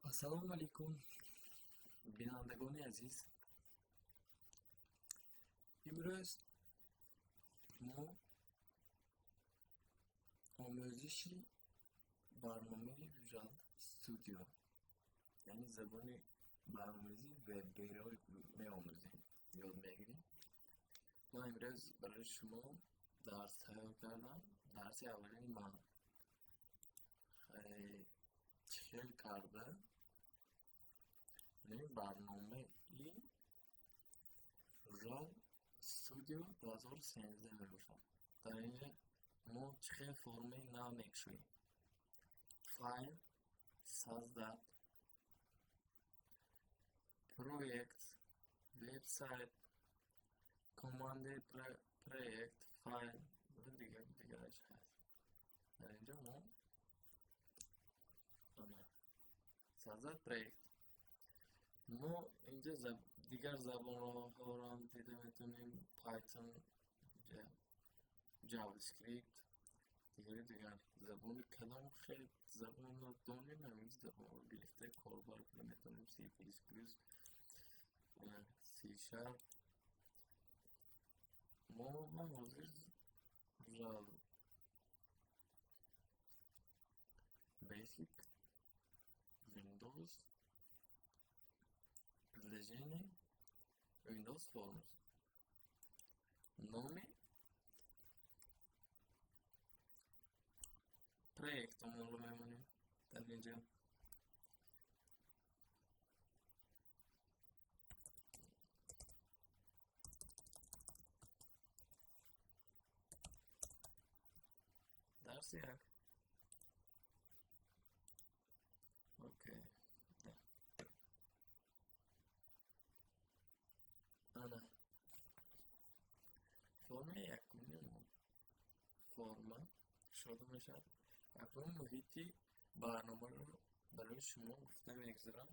Ассалому алайкум, бинандагони азиз. Имрӯз мо омӯзиши барномаи Visual Studio, яъне забони барномарезии веб-ро меомӯзем, ёд мегирем. Ман имрӯз барои шумо дарс тайёр кардам. Дарси аввалини ман чӣ хел карда барномаи Visual Studio 2013 мебошад. Дар инҷа мо чӣ хел формаи нав мекушоем. Файл, создать, проект, вебсайт, командаи проект, файл ва дигар дигараш ҳаст. Дар инҷо мо создать проект. Мо инҷа дигар забонҳоро ҳам дида метавонем: Python, JavaScript, дигари дигар. Забони кадом хел забонро донем, ҳамин забонро гирифта корбар карда метавонем: C++, C#. Мо ман ҳозир Visual Basic, Windows, приложение, Windows Forms. Номи проектамонро мемонем дар инҷа. Дарси як. Окей. Ана. Формаи якуми мо форма кушода мешавад. Акнун муҳити барномаро барои шумо гуфта мегузарам.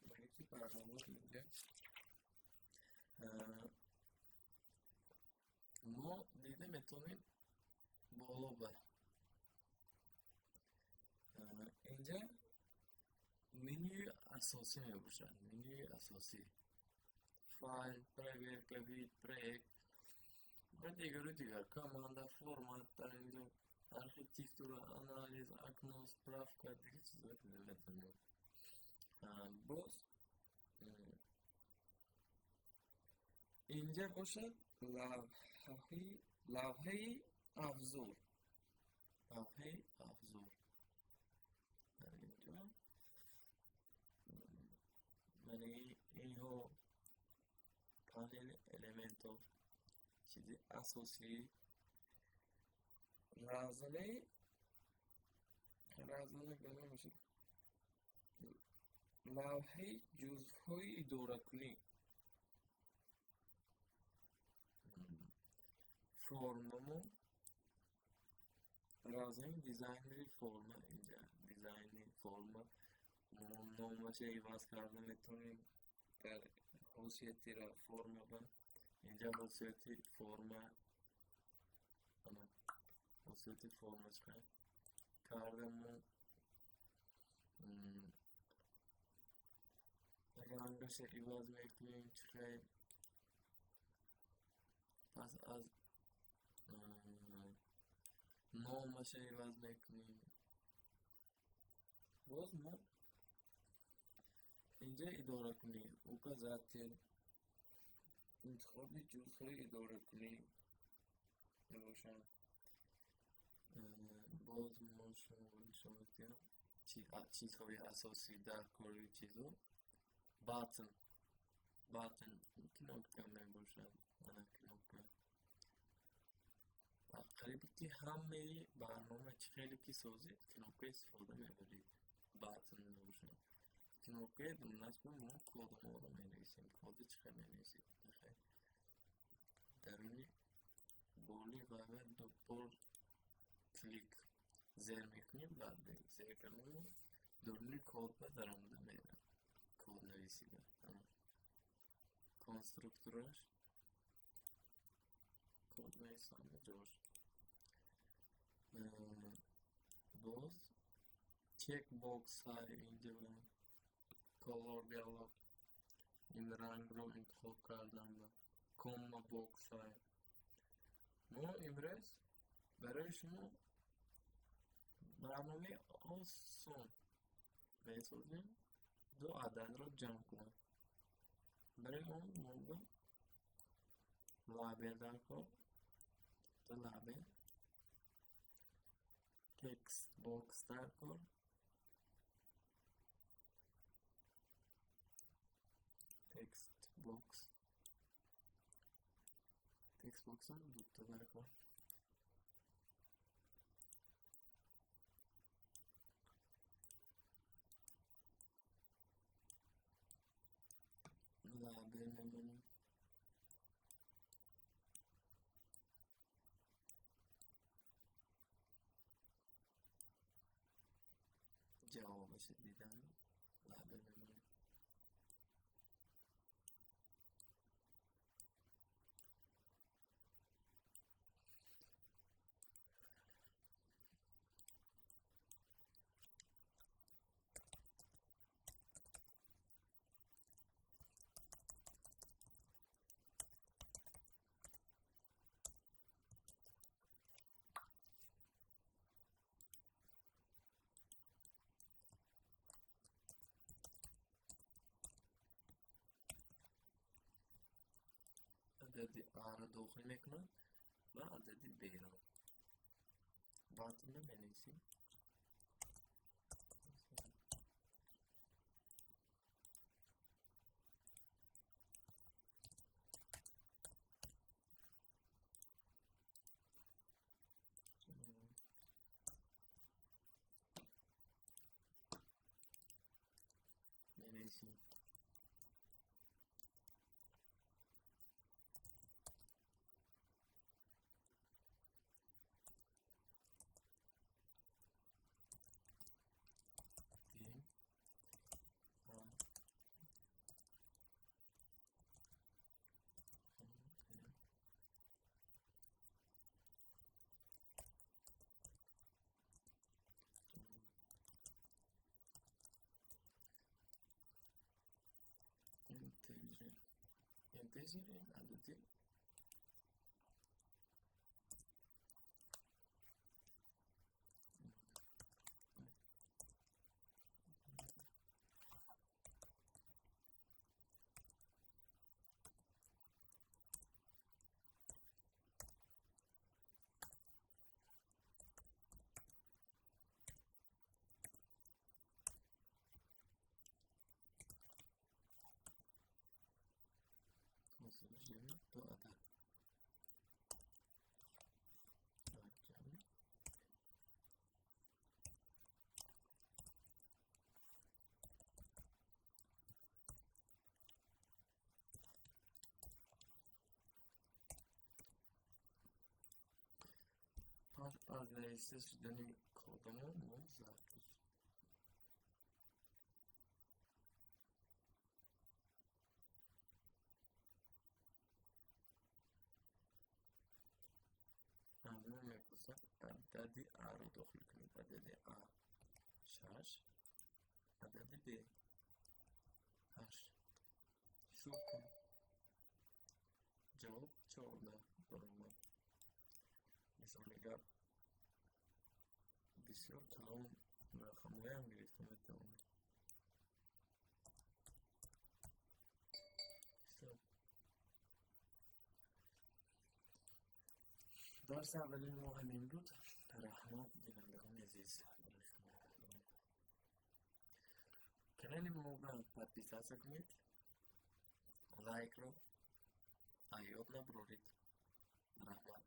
Муҳити барномаро инҷа мо дида метавонем боло ба. Инҷа менюи асосӣ мебошад. Менюи асосӣ. Файл, проверка, вид, проект ва дигару дигар. Команда, формат, дар инҷо архитектура, анализ, окно, справка, дигар чизҳое ки метавонем. Боз инҷа бошад лавҳаи афзор. Лавҳаи афзор. Дар инҷо мана инҳо панели элементов, чизи асосӣ, разнаи разна мешавад лавҳаи ҷузвҳои идоракунӣ, формамо, разнаи дизайнери форма. Инҷа дизайни форма, мо номаша иваз карда метавонем дар хосияти форма ба инҷа хосияти форма, хосияти форма чӣ карда мо рангаша иваз мекунем, чӣ хел пас аз номаша иваз мекунем. Боз мо инҷа идоракунӣ, указатель, интихоби ҷузъҳои идоракунӣ мебошад. Боз мо шумо нишон медиҳам чизҳои асосӣ дар кори чизо. Button, button кнопка мебошад. Ана кнопка. Қариб ки ҳамаи барнома чӣ хеле ки созед, кнопка истифода мебаред. Button мебошад. Кнопкаи дунасба мо кодамонро менависем. Коди чӣ хел менависед? Даруни боли ва ду бор клик зер мекунем, баъд зер кардем даруни код ба даромада меравад. Коднависида. Конструктораш код нависам ҷош. Боз Checkbox ҳай инҷа ба color dialog, ин рангро интихоб кардан ба combo box ҳай. Мо имрӯз барои шумо барномаи осон месозем, ду ададро ҷамъ кунам. Барои он мо ба лабел дар кор, ду лабел, text box дар кор, text box, text box ам дута дар кор. Лабел мемонем. Ҷавобашо дидан лабел мемонем. Адади А-ро дохил мекунад ва адади Б-ро. Button менависем. Менависем. Integer. Integer ин адади ду адад. Пас аз нависта шудани кодамон мо запуск аз мо мепурсад адади А-ро дохил кунед. Адади А 6, адади Б 8. Ҳисоб кунед. Ҷавоб 14 баромад. Мисоли гап, бисёр калон рақамҳоям гирифта метавонед. Дарси аввалини мо ҳамин буд. Раҳмат, бинандагони азиз, барои шумо. Канали моро подписаться кунед, лайкро ёд набуроред. Раҳмат.